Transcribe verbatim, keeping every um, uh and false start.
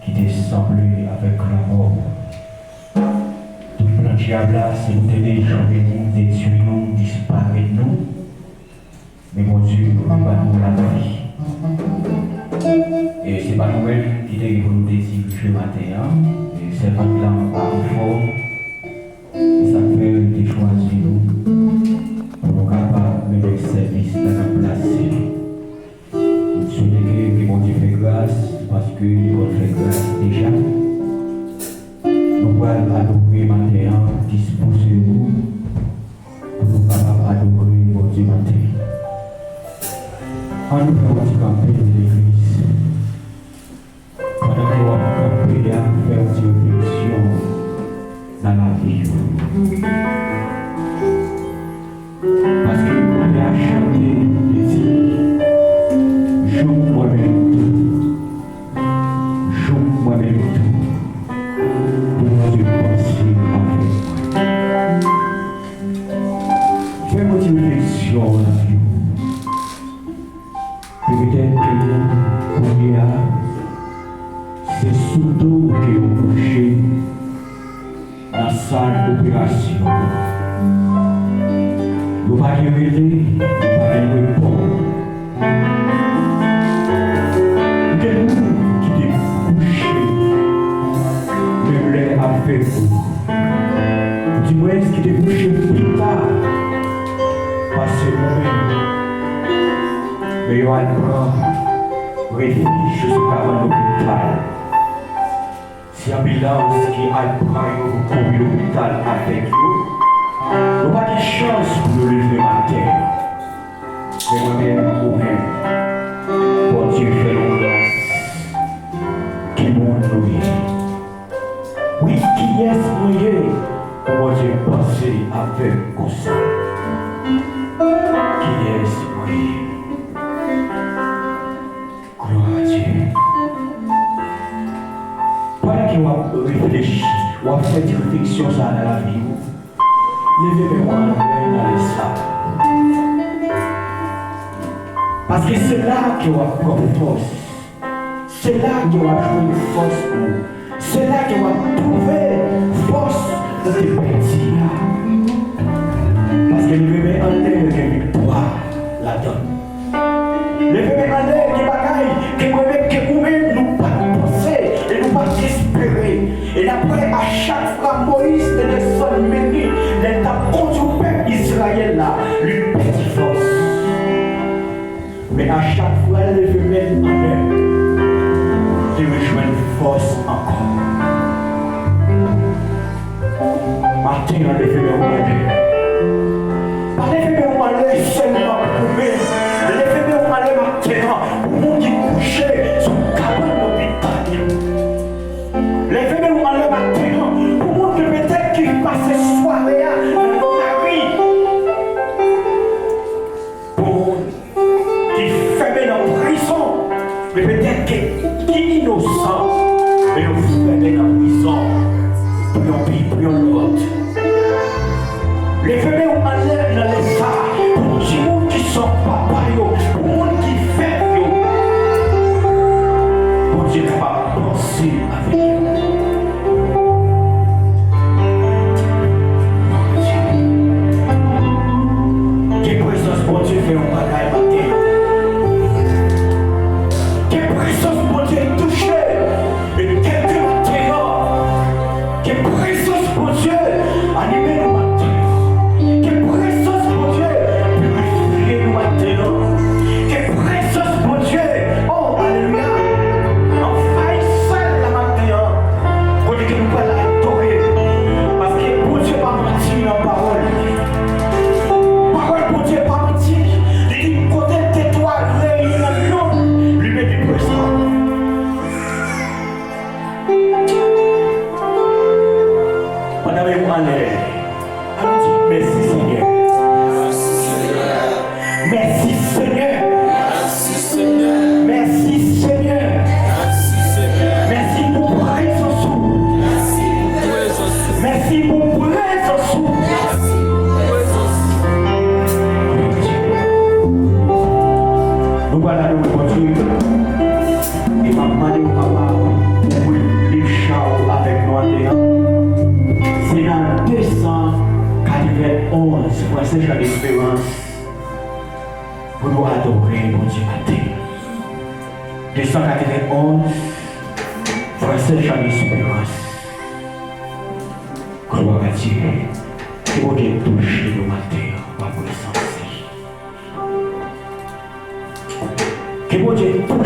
Ki te sanble avèk lanmò. Tout plan dyab la, se pou te dejwe nou, detwi nou, disparèt nou. Men Bondye li ban nou lavi. E se pa nou menm ki te gen pou nou te dirije maten an, e sèvant lan pa anfòm, e sa k fè li te chwazi nou pou nou kapab mennen sèvis nan plas li. M swete ke, ke Bondye fè gras, paske li konn fè gras deja. Nou pral adore maten an, dispoze nou pou nou kapab adore Bondye maten. Ann nou fè yon ti kanpe, legliz. Pandan ke w ap kanpe a, fè yon ti refleksyon nan lavi w. Paske lè a chante, li di, "Jouk mwen menm tou, jouk mwen menm tou, pou Bondye panse avèk mwen." Fè yon ti refleksyon nan lavi w. Petèt ke kounye a, se sou do w ke yo kouche nan sal operasyon. Yo pa gen rele, yo pa gen repons. Gen moun ki te kouche menm lè ap fè kou. Dimwens ki te kouche pi ta pase ou menm. Men yo al pran refij yo sou kabann lopital. Se anbilans ki al pran yo pou kouri lopital avèk yo. Yo pa gen chans pou yo leve maten. Men mwen menm, ou menm, Bondye fè nou gras. Ki moun nou ye? Wi, kiyès mwen ye pou Bondye panse avè m konsa? Kiyès mwen ye? Glwa a Dye. Pandan ke w ap reflechi, w ap fè ti refleksyon sa a nan lavi w, leve men w anlè nan lè sa a. Paske se la ke w ap pran fòs. Se la ke w ap jwenn fòs pou ou. Se la ke w ap twouve fòs ou te pèdi a. Paske leve men anlè yo gen viktwa ladan l. Leve men anlè gen bagay ke mwen menm, ke ou menm, nou pa t panse e nou pa t espere. E n ap wè a chak fwa Moyiz te desann men li, lè l t ap kondui pèp Izrayèl la, li pèdi fòs. Men a chak fwa l leve men l anlè, li rejwenn fòs ankò. Maten an, leve men w anlè. Pa leve men w anlè sèlman pou ou menm. Leve men w anlè maten an pou moun ki kouche sou kabann lopital yo. Leve men w anlè maten an pou moun ki petèt ki pase sware a nan lari. Pou moun ki fèmen nan prizon, men petèt ke ki inosan, men yo fèmen nan prizon pou yon pi, pou yon lòt. Leve men w anlè nan lè sa a pou timoun ki sòt papa yo, pou moun ki vèv yo. Bondye kapab panse avèk yo. Ke prezans Bondye fè yon bagay maten an. Ke prezans Bondye touche e kèk maten an. Ke prezans Bondye anime nou maten an. Ke Pou nou adore Bondye maten. De san katrevenn onz, Frè Sèl Chal Esperans. Glwa a Dye. Ke Bondye touche nou maten an pa prezans li. Ke Bondye touche